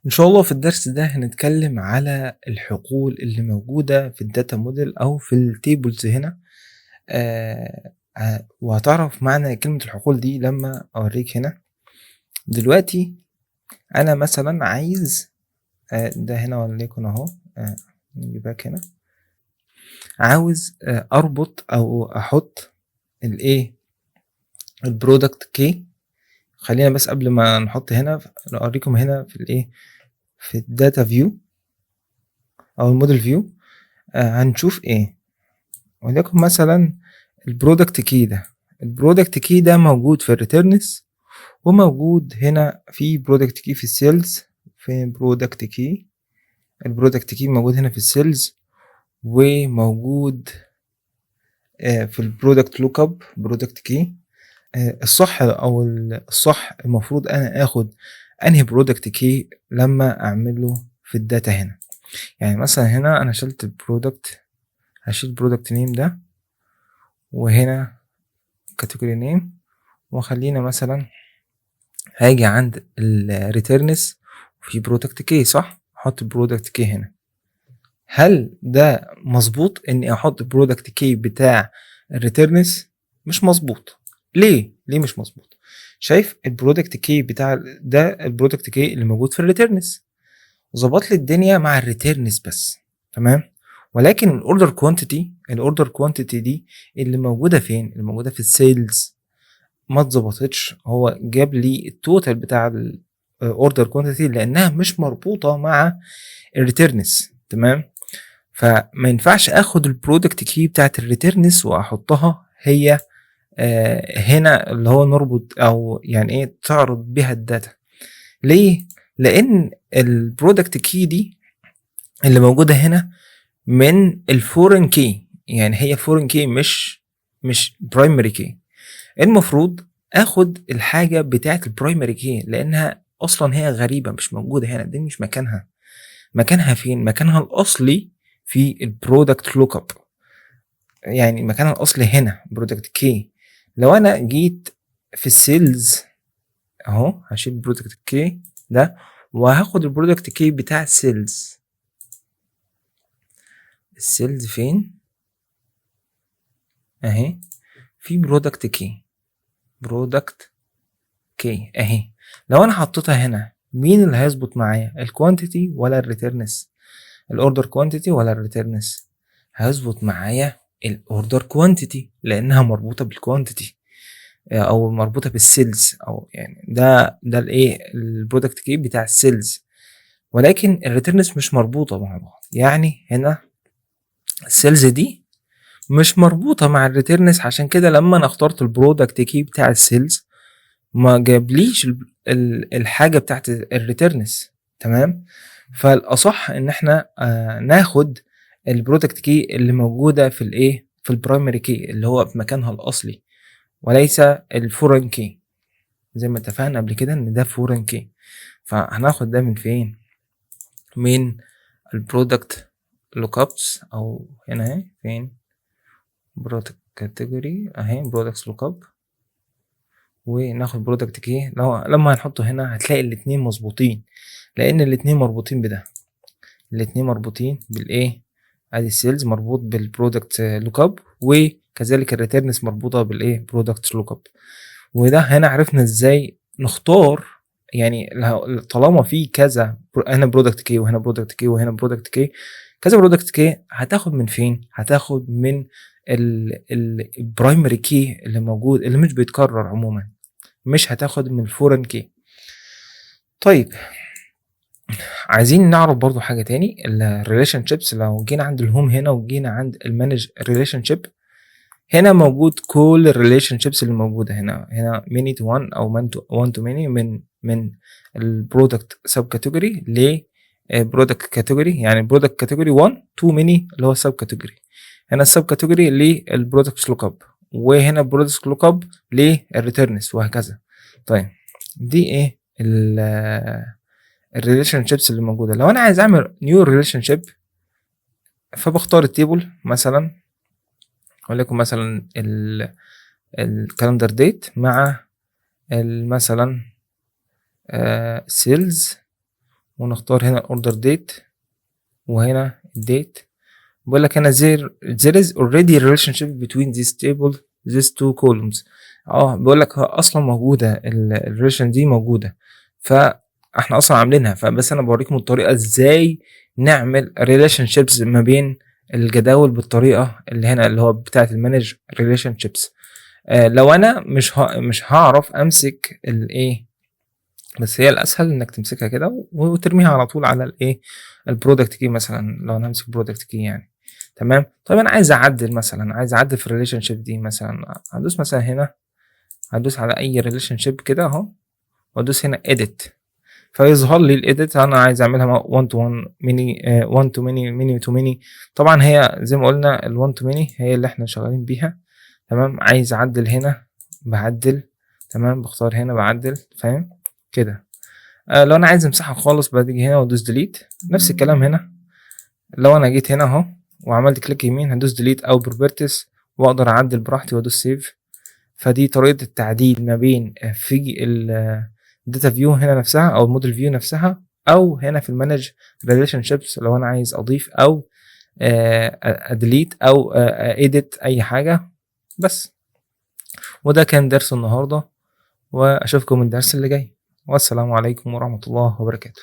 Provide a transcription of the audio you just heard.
إن شاء الله في الدرس ده هنتكلم على الحقول اللي موجودة في ال data model أو في ال tables هنا، وهتعرف معنى كلمة الحقول دي لما أوريك هنا. دلوقتي أنا مثلا عايز ده هنا وليكن أهو، نيجي back هنا، عاوز أربط أو أحط الإيه ال product key. خلينا بس قبل ما نحط هنا نوريكم هنا في الايه في ال data view او ال model view، هنشوف ايه. وليكن مثلا ال product key ده، ال product key ده موجود في ال returns وموجود هنا في product key في ال sales. في product key، ال product key موجود هنا في ال sales وموجود في ال product lookup product key. الصح او الصح المفروض انا اخد انهي product key لما اعمله في ال data هنا. يعني مثلا هنا انا شلت ال product، هشيل product name ده وهنا category name، وخلينا مثلا هاجي عند ال returns في product key، صح؟ احط product key هنا. هل ده مظبوط اني احط product key بتاع ال returns؟ مش مظبوط. ليه؟ ليه مش مظبوط؟ شايف ال product key بتاع ده، ال product key اللي موجود في ال returns ظبط لي الدنيا مع ال returns بس، تمام؟ ولكن ال order quantity، ال order quantity دي اللي موجوده فين؟ اللي موجوده في ال sales ما اتظبطتش. هو جاب لي ال total بتاع ال order quantity لانها مش مربوطه مع ال returns، تمام؟ فما ينفعش اخد ال product key بتاعت ال returns واحطها هي هنا اللي هو نربط او يعني ايه تعرض بيها ال data. ليه؟ لان ال product key دي اللي موجوده هنا من ال foreign key، يعني هي foreign key مش primary key. المفروض اخد الحاجه بتاعه ال primary key لانها اصلا هي غريبه، مش موجوده هنا، دي مش مكانها. مكانها فين؟ مكانها الاصلي في ال product lookup، يعني مكانها الاصلي هنا product key. لو انا جيت في ال sales اهو، هشيل product key ده وهاخد ال product key بتاع ال sales. ال sales فين؟ اهي في product key، product key اهي. لو انا حطيتها هنا مين اللي هيظبط معايا؟ ال quantity ولا ال returns؟ ال order quantity ولا ال returns؟ هيظبط معايا ال order quantity لانها مربوطه بال quantity او مربوطه بال sales، او يعني ده الايه ال product key بتاع ال sales، ولكن ال returns مش مربوطه مع بعض. يعني هنا ال sales دي مش مربوطه مع ال returns، عشان كده لما انا اخترت ال product key بتاع ال sales ما جابليش الحاجه بتاعت ال returns، تمام؟ فالاصح ان احنا ناخد ال product key اللي موجوده في الايه في ال primary key اللي هو في مكانها الاصلي وليس ال foreign key، زي ما اتفقنا قبل كده ان ده foreign key. فهناخد ده من فين؟ من ال product lookups او هنا اهي، فين product category؟ اهي products lookup، وناخد product key. لو لما هنحطه هنا هتلاقي الاتنين مظبوطين لان الاتنين مربوطين بده، الاتنين مربوطين بالايه، ادي ال sales مربوط بال product lookup وكذلك ال returns مربوطه بالايه product lookup. وده هنا عرفنا ازاي نختار، يعني طالما في كذا هنا product key وهنا product key وهنا product key، كذا product key، هتاخد من فين؟ هتاخد من ال primary key اللي موجود اللي مش بيتكرر عموما، مش هتاخد من ال foreign key. طيب، عايزين نعرف برضو حاجة تاني، ال relationships. لو جينا عند ال home هنا وجينا عند ال manage relationship، هنا موجود كل ال relationships اللي موجودة هنا. هنا many to 1 او 1 to many من ال product sub category ل product category، يعني product category 1 to many اللي هو sub category. هنا ال sub category لل product lookup، وهنا product lookup لل returns وهكذا. طيب، دي ايه ال relationships اللي موجوده. لو انا عايز اعمل new relationship فبختار ال table مثلا، وليكن مثلا ال calendar date مع مثلا sales. ونختار هنا ال order date وهنا ال date. بيقول لك هنا there is already relationship between this table these two columns. بيقول لك اصلا موجوده، ال relation دي موجوده، فاحنا اصلا عاملينها، فبس انا بوريكم الطريقة ازاي نعمل relationships ما بين الجداول بالطريقة اللي هنا، اللي هو بتاعه ال manage relationships. لو انا مش هعرف امسك الايه، بس هي الاسهل انك تمسكها كده وترميها على طول على الايه، ال product key مثلا، لو انا همسك product key يعني. تمام. طيب انا عايز اعدل مثلا، عايز اعدل في ال relationship دي مثلا، هدوس مثلا هنا، هدوس على اي relationship كده اهو، وادوس هنا edit، فيظهر لي ال edit. انا عايز اعملها 1 to 1، many، 1 to many، many to many. طبعا هي زي ما قلنا ال 1 to many هي اللي احنا شغالين بيها. تمام. عايز اعدل هنا بعدل، تمام، بختار هنا بعدل، فاهم كده. لو انا عايز امسحها خالص باجي هنا وادوس delete. نفس الكلام هنا، لو انا جيت هنا اهو وعملت click يمين هدوس delete او properties، واقدر اعدل براحتي وادوس save. فدي طريقة التعديل ما بين في ال data view هنا نفسها او ال model view نفسها، او هنا في ال manage relationships لو انا عايز اضيف او ا delete او edit اي حاجة بس. وده كان درس النهارده، واشوفكم الدرس اللي جاي، والسلام عليكم ورحمة الله وبركاته.